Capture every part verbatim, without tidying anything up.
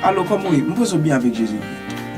Alò, kòman w ye? M panse w byen avèk Jezi.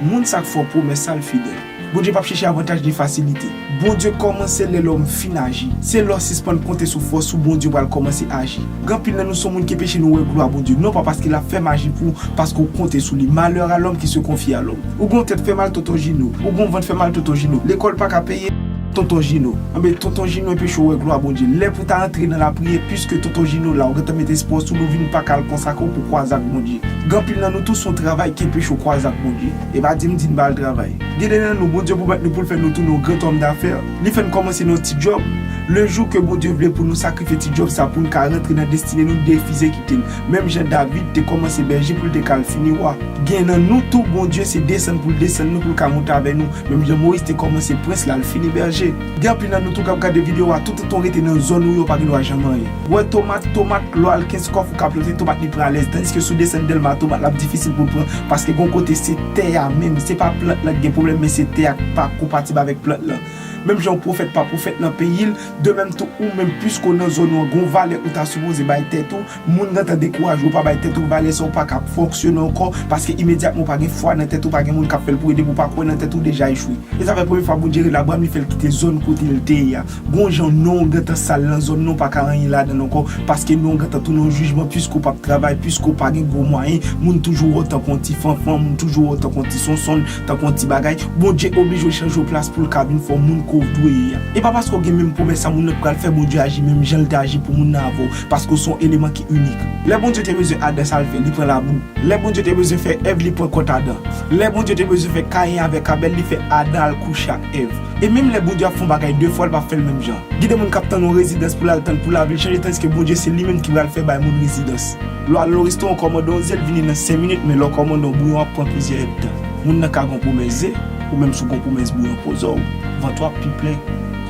Moun sa k fè w pwomès sa, l fidèl. Bondye p ap chèche avantaj ni fasilite. Bondye kòmanse lè lòm fin aji. Se lè w sispann konte sou fòs ou Bondye pral kòmanse aji. Gen anpil nan nou se yon moun ki enpeche nou wè glwa Bondye. Non pa paske l ap fè maji pou ou, paske w konte sou li. Malheur à l'homme qui se confie à l'homme. Ou gen yon tèt fè mal, tonton Jino. Ou gen yon vant fè mal, tonton Jino. Lekòl pa ka peye, tonton Jino. Anben, tonton Jino enpeche w wè glwa Bondye. Lè pou w ta antre nan lapriyè, piske tonton Jino la, ou gentan met espwa w sou li, ou vin pa ka al konsakre w pou w kwaze ak Bondye. Gen anpil nan nou tou, se yon travay ki enpeche w kwaze ak Bondye. E pa di m di n pa al travay. Gen de nan nou, Bondye pwomèt nou pou l fè nou tounen yon gran homme d'affaires. Li fè n kòmanse nan yon ti djòb. Le jou ke Bondye vle pou nou sakrifye ti djòb sa pou n ka rantre nan destine nou, n refize kite l. Menm jan David te kòmanse bèje pou l te ka al fini wa. Gen nan nou tou, Bondye se desann pou l desann nou, pou l ka monte avè nou. Menm jan Moyiz te kòmanse prens, l al fini bèje. Gen anpil nan nou tou k ap gade videyo a, toutotan w rete nan zòn ou yo, w pa gen dwa janm anyen. Wè tomat, tomat, lè w al kenskòf, ou ka plante tomat, li pran alèz. Tandiske si w desann Dèlma, tomat la ap difisil pou l pran, paske gon kote se tè a menm, se pa plant lan ki gen pwoblèm, men se tè a k pa konpatib avèk plant lan. Menm jan yon pwofèt pa pwofèt nan peyi l, de menm tou ou menm, piske w nan zòn ou an, gon valè ou ta sipoze bay tèt ou, moun gentan dekouraje w, ou pa bay tèt ou valè sa, ou pa ka fonksyone ankò, paske imedyatman ou pa gen fwa nan tèt ou, pa gen moun k ap fè l pou ede w, ou pa kwè nan tèt ou, deja echwe. E sa fè premye fwa Bondye rele Abraram, li fè l kite zòn kote l te ye a. Gon jan non w gentan sal nan zòn nan, ou pa ka anyen ladan l ankò, paske non w gentan tounen yon jijman, piske w p ap travay, piske w pa gen gwo mwayen, moun toujou wè w tankou yon ti fanfan, moun toujou wè w tankou yon ti sonsonn, tankou yon ti bagay. Bondye oblije chanje w plas pou l ka vin fè w moun ke w dwe ye a. E pa paske w gen menm pwomès sa moun nan k pral fè, Bondye aji menm jan l te aji pou moun nan avè w, paske w se yon eleman ki inik. Lè Bondye te bezwen Adan, sa l fè, li pran labou. Lè Bondye te bezwen fè Èv, li pran kòt Adan. Lè Bondye te bezwen fè Kayen avèk Abèl, li fè Adan al kouche ak Èv. E menm lè Bondye ap fè yon bagay de fwa, li p ap fè l menm jan. Gen de moun k ap tann yon rezidans pou l al tann pou lavi l chanje, tandiske Bondye se li menm ki pral fè bay moun rezidans. Lè w al nan yon restoran, w kòmande yon zèl, vini nan senk minit, men lè w kòmande yon bouyon, w ap pran plizyè èdtan. Moun nan ka gen yon pwomès ze, ou menm si w gen yon pwomès bouyon, poze w, vant ou ap pi plen.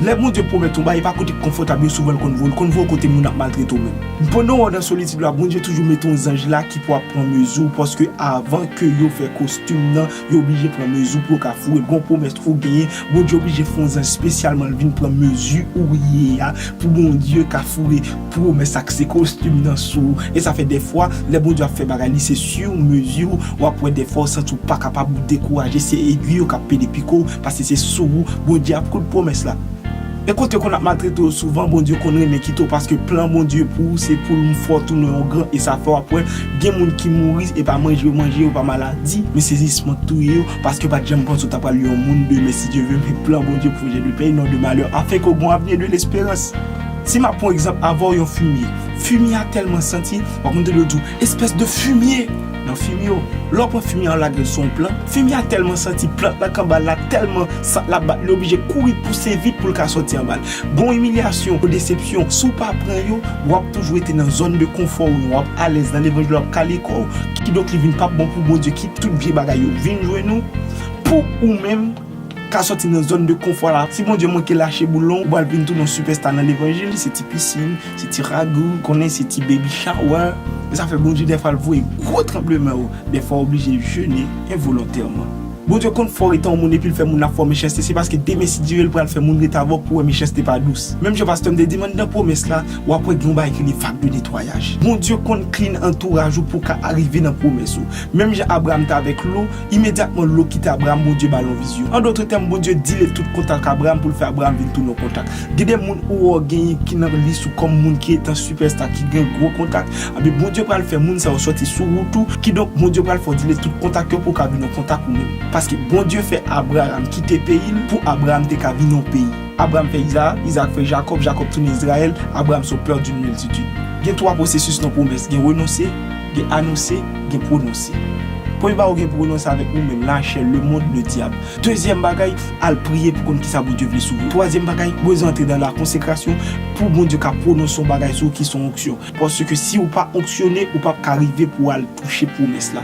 Lè Bondye pwomèt yon bagay, e pa kote k konfòtab yo souvan l konn voye w, l konn voye w kote moun ap maltrete w menm. Pandan w nan solitid la, Bondye toujou mete yon zanj la ki pou ap pran mezi w, paske avan ke yo fè kostim nan, yo oblije pran mezi w pou yo ka foure l. Gon pwomès ou genyen, Bondye oblije fè yon zanj espesyalman l vin pran mezi ou ye a, pou Bondye ka foure pwomès ak se kostim nan sou ou. E sa fè dèfwa, lè Bondye ap fè bagay, li se sur mezi w, w ap wè dèfwa w santi w pa kapab, ou dekouraje, se egwi yo k ap pede pike w, paske se sou ou Bondye ap koud pwomès la. E kote yo konn ap maltrete w souvan, Bondye konn renmen kite w, paske plan Bondye pou ou se pou l fè w tounen yon gran, e sa fè w ap wè gen moun ki mouri, e pa manje yo manje yo, pa maladi, men sezisman k touye yo, paske yo pa t janm panse w ta pral yon moun demen, si Dye ve, men plan Bondye, projet de paix, non de malheur, afin que bon avenir de l'espérance. Si m ap pran egzanp avè w, yon fimye. Fimye a tèlman santi, w ap konn tande yo di w, espès de fimye! Nan fimye yo. Lè w pran fimye a, w lage l sou yon plant. Fimye a tèlman santi plant lan k anba l la, tèlman sant la bat, li oblije kouri pouse vit pou l ka sòti anba l. Gon imilyasyon, gon desepsyon, si w pa pran yo, w ap toujou rete nan zòn de konfò ou, w ap alèz nan levanjil, w ap kale kò w. Kidonk, li vin p ap bon pou Bondye, ki tout vye bagay yo vin jwenn ou, pou ou menm, ka sòti nan zòn de konfò la. Si Bondye manke lache boulon, ou pral vin tounen yon sipèsta nan levanjil, se ti pisin, se ti ragou, konnen se ti baby shower. E sa fè Bondye dèfwa l voye gwo tranbleman yo. Dèfwa w oblije jene envolontèman. Bondye konn fè w rete yon moun epi l fè moun nan ap fè w mechanste, se paske demen si Dye ve l pral fè moun rete avè w pou w wè mechanste pa dous. Menm jan pastè m te di m anndan pwomès la, w ap wè gen yon bagay ki rele vag de netwayaj. Bondye konn clean antouraj ou pou w ka arive nan pwomès ou. Menm jan Abraram te avèk Lo, imedyatman Lo kite Abraram, Bondye ba l yon vizyon. An dòt tèm, Bondye delete tout kontak Abraram pou l fè Abraram vin tounen yon kontak. Gen de moun ou wè w genyen ki nan lis ou kòm moun ki etan sipèsta, ki gen gwo kontak, anben Bondye pral fè moun sa yo sòti sou wout ou, kidonk Bondye pral fè w delete tout kontak yo pou w ka vin yon kontak ou menm. Paske Bondye fè Abraram kite peyi l pou Abraram te ka vin yon peyi. Abraram fè Izaak, Izaak fè Jakòb, Jakòb tounen Izrayèl, Abraram se yon père d'une multitude. Gen twa pwosesis nan pwomès, gen renonse, gen anonse, gen pwononse. Premye bagay ou gen pou renonse avèk ou menm, lachè, lemonn, ledyab. Dezyèm bagay, al priye pou konn kisa Bondye vle sou ou. Twazyèm bagay, ou bezwen antre nan la konsekrasyon pou Bondye ka pwononse yon bagay sou ou ki se yon onksyon. Paske si ou pa onksyone, ou p ap ka rive pou w al touche pwomès la.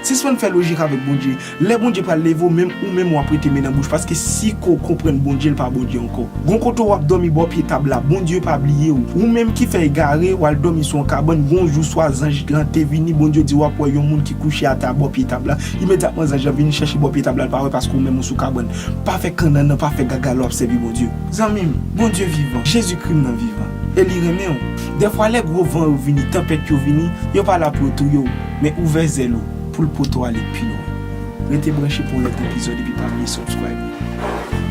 Sispann fè lojik avèk Bondye. Lè Bondye pral leve w, menm ou menm w ap rete men nan bouch, paske si ke w konprann Bondye, l pa Bondye ankò. Gon kote w ap dòmi bò pye tab la, Bondye pa bliye w. Ou menm ki fè egare, w al dòmi sou yon kabann, gon jou swa zanj lan te vini, Bondye di w ap wè yon moun ki kouche atè a bò pye tab la. Imedyatman zanj lan vini chèche bò pye tab la, l pa wè paske ou menm ou sou kabann. Pa fè kannannan, pa fè gaga lè w ap sèvi Bondye. Zanmi m, Bondye vivan, Jezikri m nan vivan, e li renmen w. Dèfwa lè gwo van yo vini, tanpèt yo vini, yo pa la pou yo touye w, men ouvè zèl ou. pou l pote w ale pi lwen. Rete branche pou yon lòt epizòd epi pa bliye subscribe.